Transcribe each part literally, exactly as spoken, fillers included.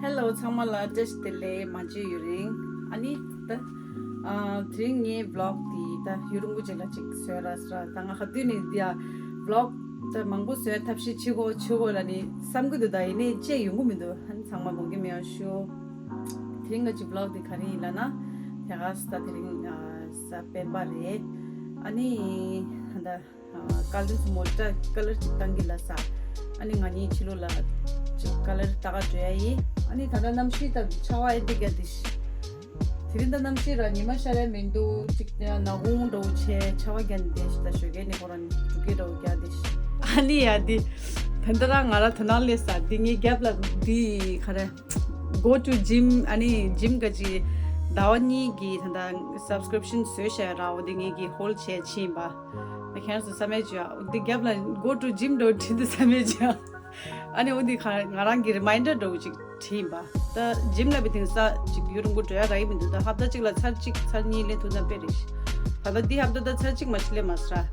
Hello ཚང་མ་ལ་བཀྲ་ཤིས་བདེ་ལེགས། མ་བརྗེད་ཡུན་རིང་། ཨ་ནི་ད་ཨ་དེ་རིང་ངའི་vlog་དེ་ད་ཡུན་རིང་པོ་ཅིག་ལ་ཅིག་བཟོས་ར་ཟེར་ར། ད་ང་ཧ་དུས་ནས་འདི་ཡ་vlog་ད་མང་པོ་བཟོས་ཐབས་ཤེས་བྱེད་དགོས་བྱེད་དགོས་ལ་ནི་བསམ་གི་འདུག་ད་ཡིན་ནའི་བཅད་ཡོང་གི་མི་འདུག་ཨ་ནི་ཚང་མ་དགོངས་འགལ་མེད་པ་ཞུ། དེ་རིང་ང་ཅིག་vlog་དེ་ག་རེ་ཡིན་ལབ་ན། དེ་ག་ས་ད་དེ་རིང་ཨ་གཟའ་སྤེན་པ་རེད། ཨ་ནི་ད་ད་ཨ་དཀར་ལི་མོ་ཊ་ཀ་ལར་ཅིག་བཏང་གི་ལ་ས། ཨ་ནི་ང་གཉིས་ཕྱི་ལོགས་ལ་ཅིག་ཀ་ལར་ལྟ་ག་འགྲོ་ཡ་ཡིན། ཨ་ནི་ད་ལྟ་གནམ་གཤིས་ད་ཆར་པ་ཨེ་འདྲ་རྒྱག་དེ་ཤི། དེ་རིང་ད་གནམ་གཤིས་ར་ཉི་མ་ཤར་ཡ་མི་འདུག་ཅིག་ཡང་ནག་ཁུང་འདྲ་བོ་ཆེ་ཆར་པ་རྒྱག་ནི་དེ་ཤི། ད་ཞོགས་ཀས་ནི་ཁོ་རང་འབྲུག་སྐད་འདྲ་བོ་རྒྱག་དེ་ཤི། ཨ་ནི་ཡ་དེ་ད་ལྟ་ར་ང་ར་དོ་སྣང་སླེབས་ས་དེ་ངའི་རྒྱབ་ལ་དེ་ག་རེ། Go to gym ཨ་ནི་gym་ག་ཅི་ཟླ་བ་གཉིས་ཀྱི་ད་ལྟ་subscription་བཟོས་བཞག་ར། འོ་དེ་ངེད་ཀྱི་ཧོལ་བྱས་ཕྱིན་པ། ཁྱེད་རང་ཚོ་བསམ་ཡས་བྱོས་ཨ། འོ་དེ་རྒྱབ་ལ་go to gym་འགྲོ་བྲིས་འདུག་བསམ་ཡས་བྱོས་ཨ། ཨ་ནི་འོ་དེ་ཁ་ང་རང་གི་reminder་འགྲོ་ཅིག་བྲིས་པ། ད་gym་ལ་བི་དེང་ས་ཅིག་ཡུན་རིང་པོ་འགྲོ་ཡ་རག་གི་མི་འདུག་ད་ཧབ་ད་ཅིག་ལ་ཚར་གཅིག་ཚར་གཉིས་ལེན་ཐུབ་ན་དཔེ་རེད་ཤི། ད་ལྟ་འདི་ཧབ་ད་ད་ཚར་གཅིག་མ་ཤི་ལེན་མ་སྲ།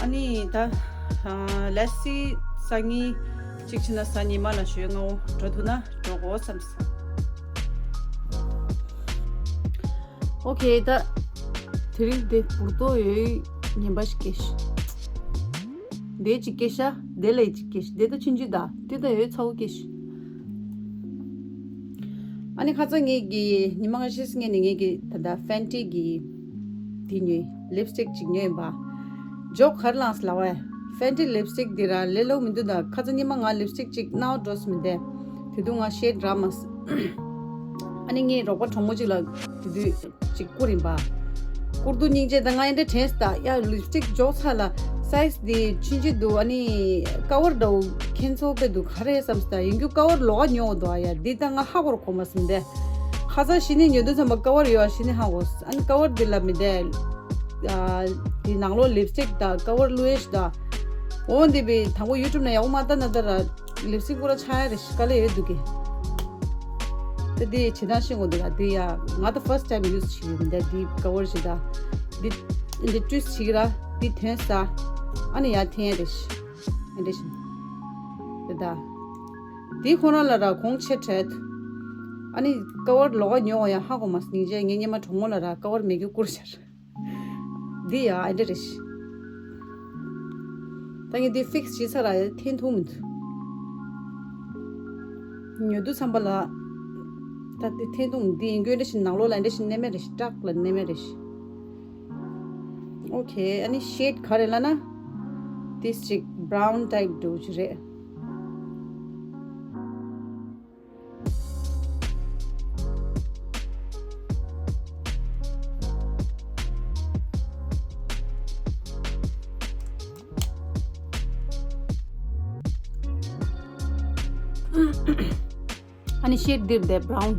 ཨ་ནི་ད་let's see སང་ཉིན་གཅིག་ཕྱིན་ན་སང་ཉིན་མ་ལ་ཞོལ་ངའོ་འགྲོ་ཐུབ་ན་འགྲོ་གོ་བསམ་སོང་། ཨོ་ཁེ། ད་དེ་རིང་དེ་འུར་རྡོ་ཡོད་ངན་པ་ཞིག་སྐྱེས་ཤི། དེ་གཅིག་སྐྱེས་ཤ་དེ་ལ་གཅིག་སྐྱེས་ཤི། དེ་ད་ཆུང་ཆུང་ད་དེ་ད་ཡོད་ཚ་བོ་སྐྱེས་ཤི། ཨ་ནི་ཁ་ཚ་ངེད་ཀྱི་ཉི་མ་ཁ་ཤས་ངེད་ནི་ངེད་ཀྱི་ད་ལྟ་Fenty་གི་དེ་ཉོས་lipstick་གཅིག་ཉོས་ཡིན་པ། ཇོག་གར་ལངས་ལ་བས། Fenty་lipstick་འདི་ར་ལས་ལོ་མི་འདུག་ད་ཁ་ཚ་ཉི་མ་ང་lipstick་གཅིག་ནའོ་འགྲོ་སི་མི་འདས། དེ་དུས་ང་shade་ར་མ་སི། ཨ་ནི་ངའི་རོགས་པ་གྲོགས་མོ་གཅིག་ལ་དེ་དུས་གཅིག་བསྐུར་ཡིན་པ། བསྐུར་དུས་སྙིང་རྗེ་ད་ང་ཨེ་འདྲ་དྲན་སི་ད་ཡ་lipstick་ཇོག་ཚ་ལ་size་འདི་ཆུང་ཆུང་འདུག་ཨ་ནི་cover་འདྲ་བོ་ཁྱེད་ཚོ་དཔེ་འདུག་ག་རེ་བསམ་སི་ད་ཡིན་རྒྱུ་cover་ལོགས་ཀ་ཉོ་འོ་འདུག་ཨ་ཡ་འདི་ད་ང་ཧ་གོ་ར་གོ་མ་སོང་དེ། ཁ་ཚ་ཤི་ནི་ཉོ་དུས་ཙམ་པ་cover་ཡོད་ཨ་ཤི་ནི་ཧ་གོ་ཨ་ནི་cover་འདི་ལ་མི་དེ། ཨ་འདི་ནང་ལོགས་lipstick་ད་cover་བླུགས་ཡས་ཤི་ད། འོ་འདི་བི་དང་པོ་YouTube་ན་ཡག་པོ་མ་ལྟ་ན་ད་ར་lipstick་པོ་ར་ཆགས་ཡ་རེ་ཤི་དཀའ་ལས་ཡོད་འདུག་གི། ད་འདི་བྱེད་སྟངས་ཤེས་དགོས་འདུག་ཨ་འདི་ཡ་ང་ད་first time use་བྱེད་ཡོད་མི་དེ་འདི་cover་ཤི་ད། འདི་འདི་twist་བྱེད་ཀྱི་ར་འདི་ཐོན་ས། ཨ་ནི་ཡ་འཐེན་ཡ་རེ་ཤི། ཨ་འདྲ་ཤི། དེ་ད། དེ་ཁོ་རང་ལ་ར་གོང་ཆེ་བྲལ། ཨ་ནི་cover་ལོགས་ཀ་ཉོ་བ་ཡང་ཧ་གོ་མ་སྙིང་རྗེ་ངའི་སྙེ་མ་གྲོགས་མོ་ལ་ར་cover་མེད་རྒྱུ་བསྐུར་ཤར། འདི་ཡ་ཨེ་འདྲ་རེད་ཤི། ད་ངས་འདི་fix་བྱེད་ཚར་ར་ཡ་འཐེན་ཐུབ་མི་འདུག་ཉོ་དུས་ཙམ་པ་ལ། ད་འདི་འཐེན་ཐུབ་འདི་ཡིན་རྒྱུ་འདྲ་ཤི་ནང་ལོགས་ལ་འདྲ་ཤི་ནེ་མེད་རེད་ཤི་truck་ལ་ནེ་མེད་རེད་ཤི། ཨོ་ཁེ། ཨ་ནི་shade་ག་རེ་ལབ་ན། this་ཅིག་brown type་འདྲ་བོ་ཅིག་རེད། ཨ་ནི་shade་འདིར་བསྡད་brown།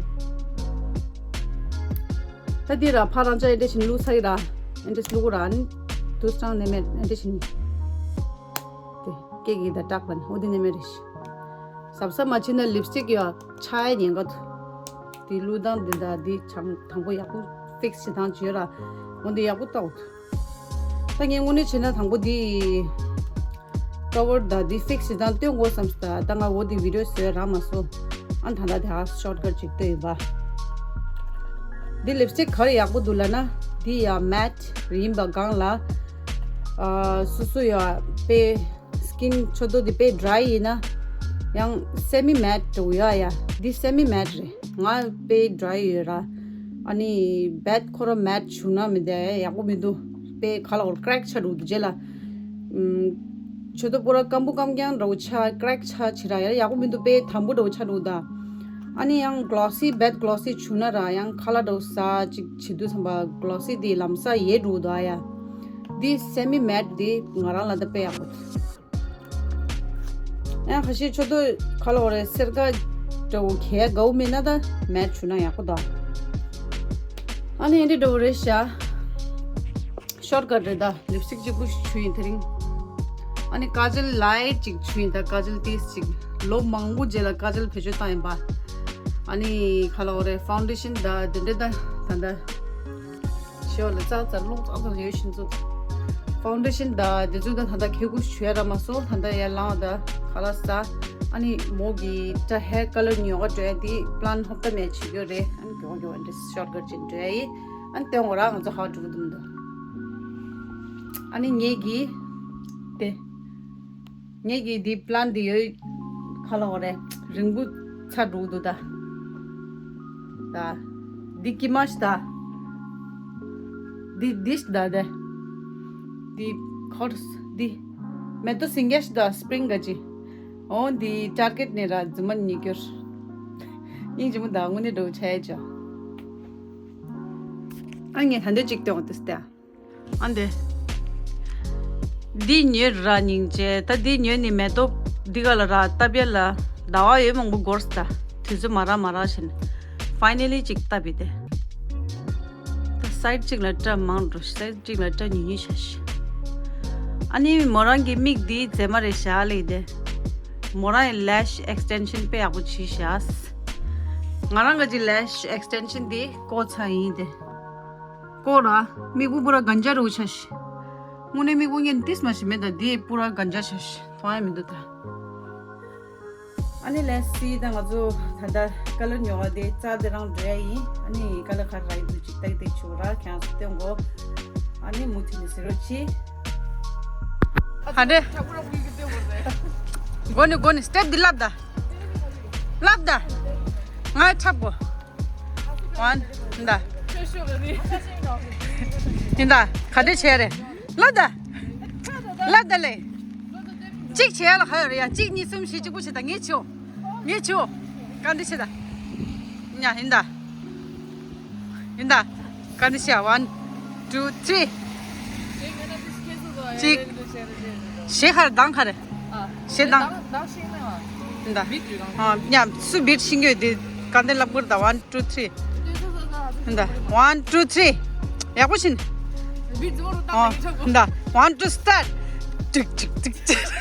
ད་འདི་ར་ཕ་རང་ཅག་ཨེ་འདྲ་བཞིན་བླུགས་ཚར་ཡི་ར། ཨེ་འདྲ་བླུགས་ར་ཨ་ནི་དུས་སང་ནེ་མེད་ཨེ་འདྲ་བཞིན། དེ་སྐེ་གི་ད་སྐྲག་པ་ནི་འོ་དེ་ནེ་མེད་རེད། གཟབ་གཟབ་མ་བྱས་ན་lipstick་ཡ་ཆགས་ཡ་ཉེན་ཁ་འདུག་དེ་བླུགས་སྟངས་འདི་ད་འདི་བྱང་དང་པོ་ཡག་པོ་fix་བྱེད་སྟངས་བྱོས་ར། འོ་འདི་ཡག་པོ་ལྟ་འོ་འདུག་ད་ངས་དངོས་གནས་བྱས་ན་དང་པོ་འདི་cover་ད་འདི་fix་བྱེད་སྟངས་སྟོན་དགོས་བསམ་སོང་། ད་ད་ང་འོ་འདི་video་བཟོས་རག་མ་སོང་། ཨ་ད་ད་དེ་ཧ་shortcut་ཅིག་བཏོན་ཡིན་པ། འདི་lipstick་ག་རེ་ཡག་པོ་འདུག་ལབ་ན་འདི་ཡ་matte་ཡིན་པ་སྒང་ལ་ཨ་སོ་སོ་ཡ་དཔེ་skin་ཆོ་ཏོ་འདི་དཔེ་dry་ཡིན་ན་ཡང་semi matte་འདྲ་བོ་ཡ་ཡ་འདི་semi matte་རེད། ང་དཔེ་dry་ཡོད་ར། ཨ་ནི་bad་ཁོ་ར་matte་བྱུང་ན་མི་འདའ་ཡག་པོ་མི་འདུག་དཔེ་ཁ་ལ་འོར་crack་ཆགས་འགྲོ་འདུག་རྗེས་ལ། ཨམ། ཆོ་ཏོ་པོ་ར་སྐམ་པོ་སྐམ་རྐྱང་འདྲ་བོ་ཆགས་crack་ཆགས་བྱེད་ར་ཡ་ཡག་པོ་མི་འདུག་དཔེ་དམ་པོ་འདྲ་བོ་ཆགས་འགྲོ་ད། ཨ་ནི་ཡང་glossy bad glossy་བྱུང་ན་ར་ཡང་ཁ་ལ་འདྲ་བོ་ཟ་ཅིག་བྱེད་དུས་ཙམ་པ་glossy་དེ་ལམ་སང་ཡལ་འགྲོ་ད་ཡ། འདི་semi matte་དེ་ང་རང་ལ་ད་དཔེ་ཡག་པོ་འདུག་ཡང་ཁ་ཤས་ཆོ་ཏོ་ཁ་ལ་འོ་རེ་སེར་ཀ་འདྲ་བོ་གས་དགའ་བོ་མེད་ན་ད་matte་བྱུང་ན་ཡག་པོ་ད། ཨ་ནི་ཨེ་འདྲ་འདྲ་བོ་རེད་ཤག shortcut་རེད་ད། lipstick་གཅིག་པུ་ཞིག་བྱུགས་ཡིན་དེ་རིང་། ཨ་ནི་ཀ་ཇལ་light་གཅིག་བྱུགས་ཡིན་ད། ཀ་ཇལ་ཏིས་གཅིག་ལོ་མང་པོ་རྗེས་ལ་ཀ་ཇལ་བེད་སྤྱོད་བཏང་ཡིན་པ། ཨ་ནི་ཁ་ལ་འོ་རེ་foundation་ད་དེ་འདྲ་ད་ད་ད། ཞོ་ལ་ཙག་ཙག་རླུང་ཙག་ཙག་ཡོད་བཞིན་ཚུ། foundation་ད་དེ་ཚོ་ད་ད་ད་ཁེ་གུ་ཞུ་ཡ་ར་མ་སོ་ད་ད་ཡ་ལང་ད་ཁ་ ཁ་ལག་ཟ། ཨ་ནི་མོ་གི་ད་ཧེར་ཁ་ལར་ཉོ་ག་འགྲོ་ཡ་དེ་པི་ལན་ཧོབ་ཏ་མེ་བྱེད་རྒྱུ་རེད། ཨ་ནི་མགྱོགས་མགྱོགས་ཨ་འདྲ་ཤོར་ཀཊ་ཅིག་འགྲོ་ཡ་ཡིན། ཨ་ནི་དེ་འོ་ར་ང་ཚོ་ཧ་འགྲོ་གི་འདུག་མི་འདུག་ཨ་ནི་ངེད་ཀྱི་དེ། ངེད་ཀྱི་འདི་པི་ལན་འདི་ཡོད་ཁ་ལོ་རེད། རིང་པོ་ཚར་འགྲོ་གི་འདུག་ད། ད། འདི་ཀི་མ་ཤི་ད། འདི་འདི་ཤི་ད་དེ། འདི་ཁོར་སི་འདི། མེ་ཏོག་སིང་གེ་ཤི་ད་སི་པི་རིང་ག་ཅི། འོ་འདི་ཊར་གེཊ་ནས་ར་རྫུན་མ་ཉིས་གྱུར། སྙིང་རྗེ་མོ་ད་དངོས་གནས་འགྲོ་ཆ་ཡ་ཅོ། ཨ་ངས་ད་འདོད་ཅིག་སྟོན་འོ་དུས་ཏེ། ཨ་འདི། འདི་ཉོས་ར་སྙིང་རྗེ། ད་འདི་ཉོས་ནི་མེ་ཏོག་འདི་ག་ལ་ར་ལྟ་བྱ་ལ་ཟླ་བ་ཡོད་མང་པོ་འགོར་སོང་ད། དུས་ཚོད་མ་རག་མ་རག་བྱས་ནས་ཕའི་ནལ་ལི་ཅིག་བཏབ་པས་ཏེ། ད་སའིཌ་གཅིག་ལ་སྐྲ་མང་འགྲོ། སའིཌ་གཅིག་ལ་སྐྲ་ཉུང་ཉུང་བྱས་ཤིག་ཨ་ནི་མོ་རང་གི་མིག་འདི་མཛེས་མ་རེད་བཞག་ལེ་ཏེ། མོ་རང་ཡི་ལེཤ་ཨེག་སི་ཊེན་ཤན་དཔེ་ཡག་པོ་བྱས་བཞག་ང་རང་གི་ལེཤ་ཨེག་སི་ཊེན་ཤན་འདི་བཀོག་ཚར་ཡིན་ཏེ། ཀོ་ར། མིག་པོ་པུ་ར་གན་ཇ་རུ་ཆ་ཤི། དངོས་གནས་མིག་པོ་ངན་ཏིས་མ་ཤི་མེད་ད་དེ་པུ་ར་གན་ཇ་ཆ་ཤི་མཐོང་ཡ་མི་འདུག་ད། ཨ་ནི་ལེ་སི་ད་ང་ཚོ་ད་ལྟ་ཀ་ལར་ཉོ་བ་དེ་རྩ་དེ་རང་འགྲོ་ཡ་ཡིན། ཨ་ནི་ཀ་ལར་ག་རེ་ཡིན་འདུག་ཅིག་ཏག་ཏག་ཆུ་ར་ཁྱང་སུ་སྟོན་གོ་ཨ་ནི་མུ་མཐུད་ནས་ཟེར་རོ་ཆི། ཧ་འདྲེ། གོ་ནི་གོ་ནི་སི་ཊེབ་འདི་ལབ་ད། ལབ་ད། ང་འཁྲབ་གོ་ཝན། འདི་ད། འདི་ད། ག་འདྲ་བྱས་རེད། ལབ་ད། ལབ་ད་ལེ། གཅིག་བྱས་ལ་ཧ་ཡོད་རེད་ཡ། གཅིག་གཉིས་གསུམ་བཞི་གཅིག་པུ་བྱེད་ད། ངས་བྱེད། ངས་བྱེད། ག་འདྲ་བྱེད་ད། ཉ་ཡིན་ད། ཡིན་ད། ག་འདྲ་བྱེད། ཝན། ཊུ། ཐི་རི། གཅིག་ཞེ་ཁར་དང་ཁར། ཞེ་དང་། ད། ཨ་ཉམས་སུ་བིཊ་ཤིང་གི་དེ་ག་འདི་ལབ་དགོས་ད། ཝན་ཊུ་ཐི་རི། ད། ཝན་ཊུ་ཐི་རི། ཡག་པོ་ཕྱིན། ཨ་ད། ཝན་ཊུ་སི་ཊར། ཊིག་ཊིག་ཊིག་ཊིག།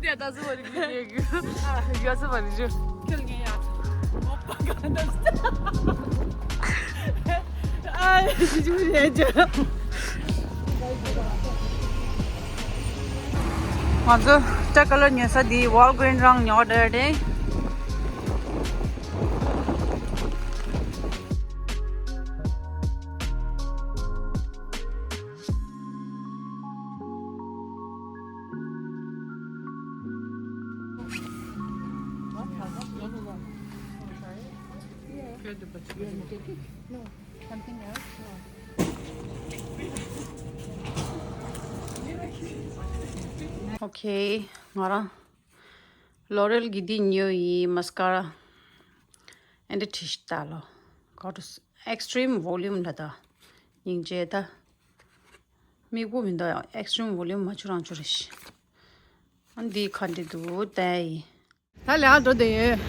དེ་ད་སུ་བ་རི་གི་གི་ཡ་སུ་བ་རི་ཇུ། ཁྱེད་ངེ་ཡ། ཨ་ཞི་ཅུ་རེད་ཅ། ང་ཚོ་སྐྲ་ཀ་ལར་ཉོ་ས་འདི་ཝོལ་གྷི་རིན་རང་ཉོ་འདྲ་རེད། ཨོ་ཁེ། ང་རང་ལོ་རེལ་གྱི་འདི་ཉོས་ཡིན། མ་སི་ཀ་ར། ཨེ་འདྲ་བྲིས་ཤིག་ལྟ་ལོ། ཁོ་ཊ་སི་ཨེག་སི་ཊི་རིམ་ཝོ་ལུམ་ལ་ད། སྙིང་རྗེ་ད། མིག་པོ་མི་འདུག་ཡང་ཨེག་སི་ཊི་རིམ་ཝོ་ལུམ་མ་བྱུ་རང་བྱུ་རེ་ཤི། ཨ་འདི་ཁ་འདྲི་འདུག་ལྟ་ཡི། ད་ལས་ཀ་འགྲོ་བསྡད་ཡོད།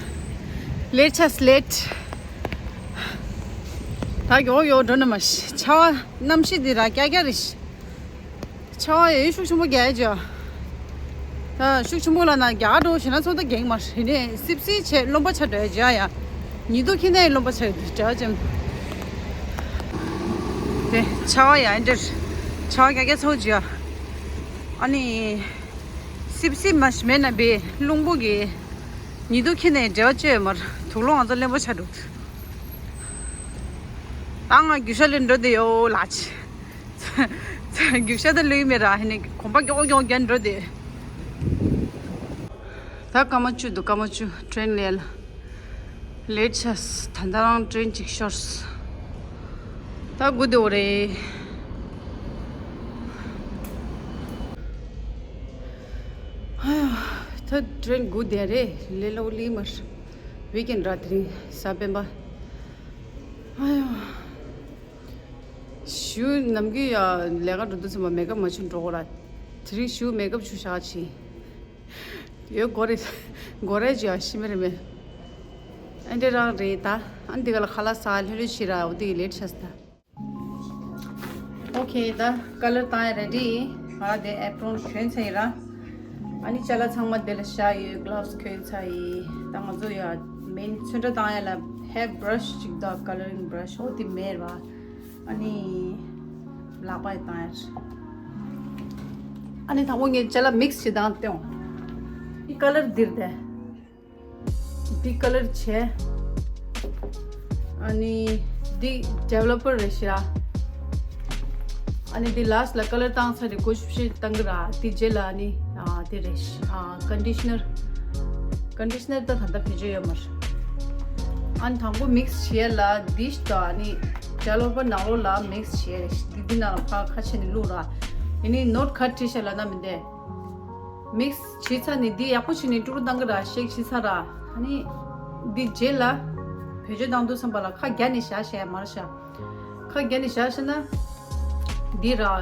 ལེཊ་ཆགས་ལེཊ། ད་མགྱོགས་མགྱོགས་འགྲོ་ན་མ་ཤི། ཆར་པ་གནམ་གཤིས་འདི་ར་ཀྱག་ཀྱག་རེད་ཤི། ཆར་པ་ཡོད་ཤུགས་ཆེན་པོ་རྒྱག་ཡ་ཅོ། ད་ཤུགས་ཆེན་པོ་ལ་ན་རྒྱག་འགྲོ་ཞེ་ན་ཚོ་ད་རྒྱག་མ་རེད་ནས་སིབ་སིབ་བྱས་རློན་པ་ཆགས་འགྲོ་ཡ་ཅོ་ཡ། ཉི་གདུགས་ཁྱི་ནས་རློན་པ་ཆགས་ཡོད་འདྲ་ཅམ། དེ་ཆར་པ་ཡ་འདིར་ཆར་པ་རྒྱག་རྒྱག་ཚོ་ཅོ་ཡ། ཨ་ནི་སིབ་སིབ་མ་ཞིག་མེད་ན་བས་རླུང་པོ་གི་ཉི་གདུགས་ཁྱི་ནས་འབྲེལ་བ་ཅོ་ཡ་མར་དུག་ལོག་ང་ཚོ་རློན་པ་ཆགས་འགྲོ། ད་ང་རྒྱུག་ཤར་ལེན་འགྲོ་དེ་ཡོད་ལགས། རྒྱུག་ཤར་ད་ལུས་མེད་ར་ཧེ་ནས་གོམ་པ་མགྱོགས་མགྱོགས་རྒྱག་འགྲོ་དེ། ད་སྐར་མ་བཅུ་འདུག་སྐར་མ་བཅུ་ཊེན་ལེལ། ལེཊ་ཆགས། ད་ད་རང་ཊེན་གཅིག་ཤོར། ད་སྒུག་བསྡད་ཡོད་རེད། ཨ་ཡ། ད་ཊེན་སྒུག་བསྡད་རེད། ལེ་ལོ་ལི་མར། ཝིག་ཨེན་ར་དེ་རིང་གཟའ་སྤེན་པ། ཨ་ཡ། ཞུ་ནམ་རྒྱུན་ཡ་ལས་ཀ་འགྲོ་དུས་ཙམ་པ་མེག་ཨབ་མ་བྱུང་འགྲོ་གོ་ར། དེ་རིང་ཞུ་མེག་ཨབ་བྱུང་བཞག་ཅི། ཡོད་གོ་རེ་གོ་རེ་ཅི་ཡ་ཤི་མེ་རེ་མེ། ཨ་འདྲེ་རང་རེད་ད། ཨ་འདི་ག་ལ་ཁ་ལག་ཟ་ལྷོད་ལྷོད་ཤི་ར་འོ་དེ་གི་ལེཊ་ཆགས་ད། ཨོ་ཁེ། ད་ཀ་ལར་བཏང་ཡ་རེ་ཌི་ཡིན། ང་དེ་ཨེ་པྲོན་གྱོན་ཚར་ཡིན་ར། ཨ་ནི་ཅ་ལག་ཚང་མ་དེ་ལ་བཞག་ཡོད། གི་ལབ་སི་གྱོན་ཚར་ཡིན། ད་ང་ཚོ་ཡ་མེན་ཚོན་ཁྲ་བཏང་ཡ་ལ་ཧེར་བྷ་ར་ཤི་གཅིག་དང་ཀ་ལ་རིང་བྷ་ར་ཤི་འོ་དེ་མེད་ར། ཨ་ནི་ལག་པ་ཡི་བཏང་ཡ་རེད། ཨ་ནི་དང་པོ་ངས་ཅ་ལག་མིག་སི་བྱེད་སྟངས་སྟོན། འདི་ཀ་ལར་འདིར་བསྡད། འདི་ཀ་ལར་བྱས། ཨ་ནི་འདི་ཌི་ཝེ་ལོ་པར་རེད་ཤག་ཨ་ནི་འདི་ལཱ་སི་ལ་ཀ་ལར་བཏང་ཚར་རེད། གོ་ཤུབ་ཤིག་བཏང་གི་ར། འདི་རྗེས་ལ་ཨ་ནི་ཨ་འདི་རེད་ཤག་ཨ་ཀོན་ཌི་ཤི་ནར། ཀོན་ཌི་ཤི་ནར་ད་ད་ལྟ་བེད་སྤྱོད་ཡོད་མ་རེད། ཨ་ནི་དང་པོ་མིག་སི་བྱས་ལ་འདི་ཤི་ད་ཨ་ནི་ཌི་ཝེ་ལོ་པར་ནང་ལོགས་ལ་མིག་སི་བྱས་རེད་ཤག་འདི་འདི་ནང་ལ་ཕར་ཁ་ཕྱེ་ནས་བླུགས་ར། ཡིན་ནི་ནོ་ཊི་ཁ་བྲིས་ཤག་ལབ་ན་མི་འདོད། མིག་སི་བྱས་ཚར་ནས་འདི་ཡག་པོ་བྱས་ནས་དཀྲུག་བཏང་གི་ར། ཤེག་བྱས་ཚར་ར། ཨ་ནི་འདི་རྗེས་ལ་བེད་སྤྱོད་བཏང་དུས་ཙམ་པ་ལ་ཁ་བརྒྱབ་ནས་བཞག་བཞག་མ་རེད་ཤག་ཁ་བརྒྱབ་ནས་བཞག་བཞག་ན་འདི་ར་ཨ་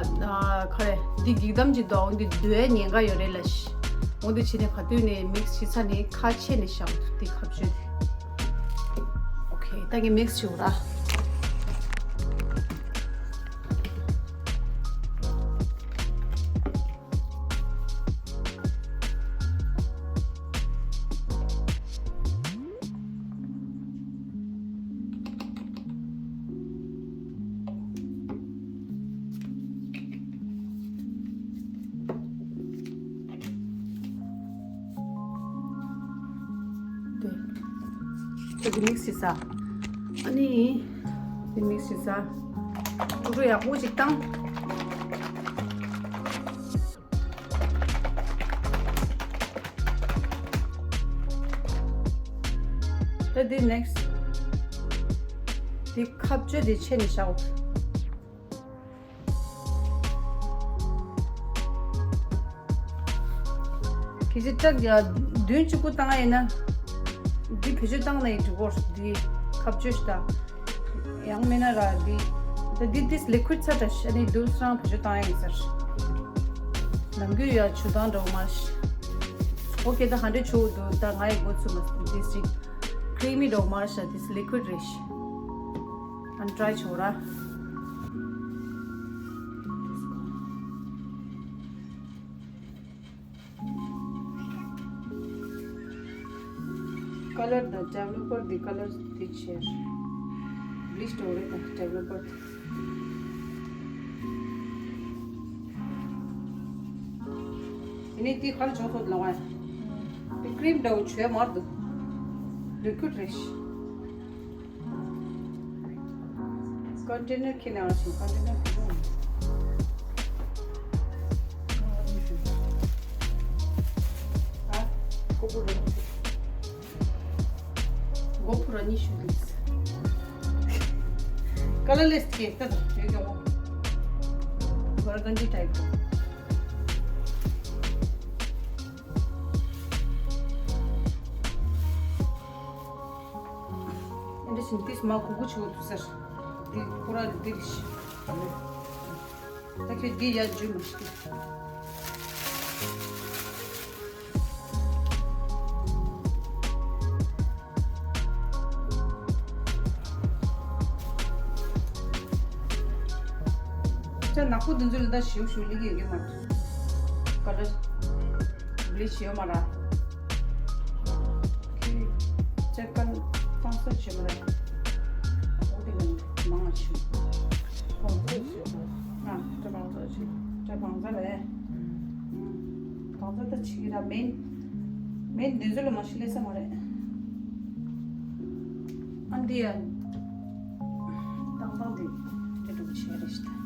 ག་རེ་འདི་འགྱིག་དམ་གྱི་འདུག་འོ་འདི་སྡོད་ཉེན་ཁ་ཡོད་རེད་ལ་ཤི། འོ་འདི་བྱས་ནས་ག་དུས་ནས་མིག་སི་བྱས་ཚར་ནས་ཁ་ཕྱེ་ནས་བཞག་འདུག་འདི་ཁ་བཅོས་དེ། ཨོ་ཁེ། ད་ངས་མིག་སི་བྱས་ར། དེ་དེ་མིག་སི་བྱས་ཚར། ཨ་ནི་དེ་མིག་སི་བྱས་ཚར། ཀྲུ་ཀྲུ་ཡག་པོ་ཞིག་བཏང་། ད་འདི་ནེག་སི་འདི་ཁ་བཅོས་འདི་ཕྱེ་ནས་བཞག་གི་ཅི་ཀྲག་ཡ་བདུན་གཅིག་པུ་བཏང་ཡིན་ན། འདི་བེད་སྤྱོད་བཏང་ན་ཡིན་འགྲིག་གོ་འདི་ཁ་བཅོས་ཤིག་ད། ཡང་མིན་ན་ར་འདི། ད་འདི་ཏིས་ལི་ཁུ་ཌི་ཚ་དྲ་ཤ་ནི་དུལ་སྲང་བེད་སྤྱོད་བཏང་ཡིན་ཟེར། ནམ་རྒྱུན་ཡ་ཆུ་དྭངས་འདྲ་བོ་མ་ཤི། ཨོ་ཁེ། ད་ཧན་ཌེ་ཆུ་འདུག་ད་ང་ཡི་འགོ་ཚུགས་མ་འདི་ཞིག་ཀྲི་མི་འདྲ་བོ་མ་ཤ་ཏིས་ལི་ཁུ་ཌི་རེད་ཤི། ཨན་ཊའི་ཆོ་ར། ཀ་ལར་དང་ཌི་ཝེ་ལོ་པར་འདི་ཀ་ལར་འདི་ཆེར། བི་ལི་ཆི་འདྲ་བོ་རེད་ད་ཌི་ཝེ་ལོ་པར་འདི། ཡིན་ནི་འདི་ག་རེ་བྱུང་སོང་ལབ་ན། འདི་ཀྲི་མི་འདྲ་བོ་བྱས་མ་འདུག་ལི་ཁུ་ཌི་རེད་ཤི། ཀོན་ཊེ་ནར་ཁྱེར་ནས་ཨ་ཞིང་ཀོན་ཊེ་ནར་ཁྱེར་ནས་ཨ། ཀོ་པུ་ར་གོ་པུ་ར་ཉི་ཤུ་འདུག་ཀ་ལར་ལེས་ཀྱི་ད་ཡོད་ཀྱང་བར་གན་ཇི་ཊའིབ། འདི་བཞིན་ཏིས་མ་གུ་གུ་ཆུ་དུ་ཟེར། འདི་ཁོ་ར་འདི་རེད་ཤི། ད་ཁྱོད་འདི་ཡར་འཇུས་མ་ཤི། ཅ་ནག་པོ་འདི་ཚོ་ལ་ད་ཞིབ་ཞིབ་ལི་གི་ཡོད་མ་རེད། ཀ་ལར་བི་ལི་ཆི་ཡོད་མ་རེད། ཁྱོད་ཅ་ཀན་གཏོང་ས་བྱེད་མ་རེད། འོ་དེ་ལ་མང་ང་ཆུ། གང་ཚོད་བྱེད་དགོས། ཨ་ད་གང་ཚོད་བྱེད་ད་གང་ཚོད་རེད། གང་ཚོད་ད་ཆི་གི་ར་མེན། མེན་འདི་ཚོ་ལ་མ་ཤི་ལས་ས་མ་རེད། ཨ་འདི་ཡ། ཏང་ཏང་དེ་དེ་འདྲ་བྱས་རེད་ཤི་ད།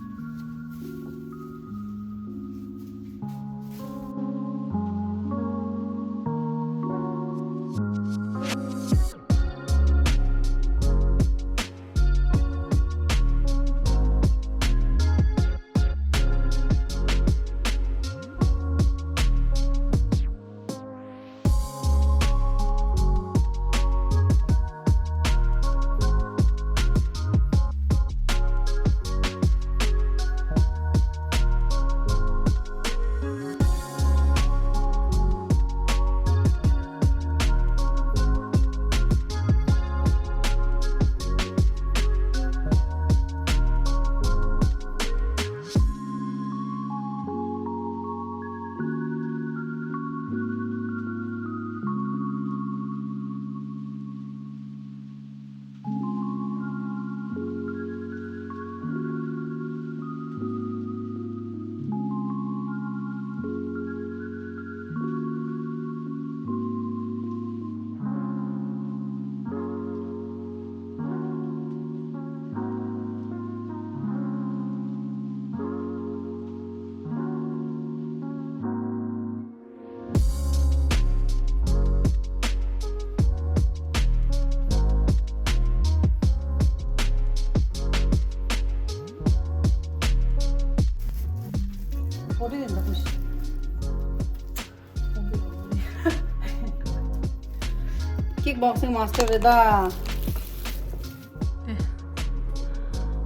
Kick boxing master རེད་ད།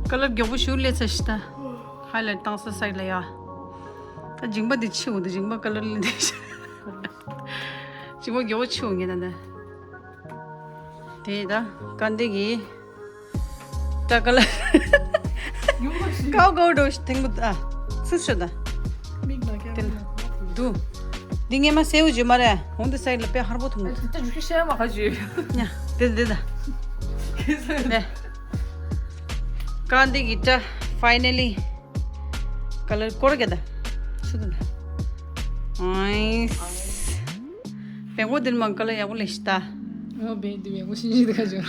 ཀ་ལར་མགྱོགས་པོ་ཞིག་སླེབས་ཚར་ཤག་ད། ཧའི་ལའིཊ་བཏང་ས་སའིཌ་ལ་ཡ། ད་མཇིང་པ་འདི་ཕྱིའོ་འདི་མཇིང་པ་ཀ་ལར་ལེན་འདི། མཇིང་པ་མགྱོགས་པོ་ཕྱིའོ་ངེད་ད་ད། དེ་ད་ཀ་འདི་གི། ད་ཀ་ལར། ཡོང་བ་ཞིག་ཀའོ་ཀའོ་འགྲོ་ཞིག་ཐེངས་པོ་ད། ཚུར་ཤོད་ད། མིག་ལ་ཀེམ་ར་དུ། འདི་ངས་མ་སེའུ་བརྗོད་མ་རེད། འོང་དུ་སའིཌ་ལ་དཔེ་ཧར་པོ་ཐུང་། ད་ཞུ་ཤེས་མ་ཁ་ཞུ། ཉ། དེ་འདི་ད། ཁེ་ས་ནས། ཀ་འདི་གི་ད་ཕའི་ནལ་ལི་ཀ་ལར་སྐོར་ག་ད། སུ་ད་ད། ཨའི། བེང་གོ་དིལ་མང་ཀ་ལར་ཡག་པོ་ལས་ཤི་ད། ཨོ་བེ་དི་བེང་གོ་ཤི་ཤི་དི་ཁ་ཇོ།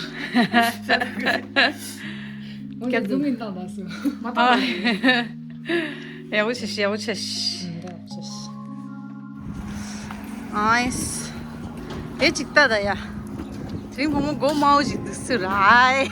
ཨོ་ཀྱ་ཟུམ་ཨིན་བཏང་ད་སུ། མ་ཨ། ཐག་ཡག་པོ་ཤི་ཤི་ཡག་པོ་ཤི་ཤི། ཨའི། དེ་ཅིག་ལྟ་ད་ཡ། དེ་རིང་བུ་མོ་སྒོ་མའོ་ཞིག་འདུག་སུ་ར་ཨའི།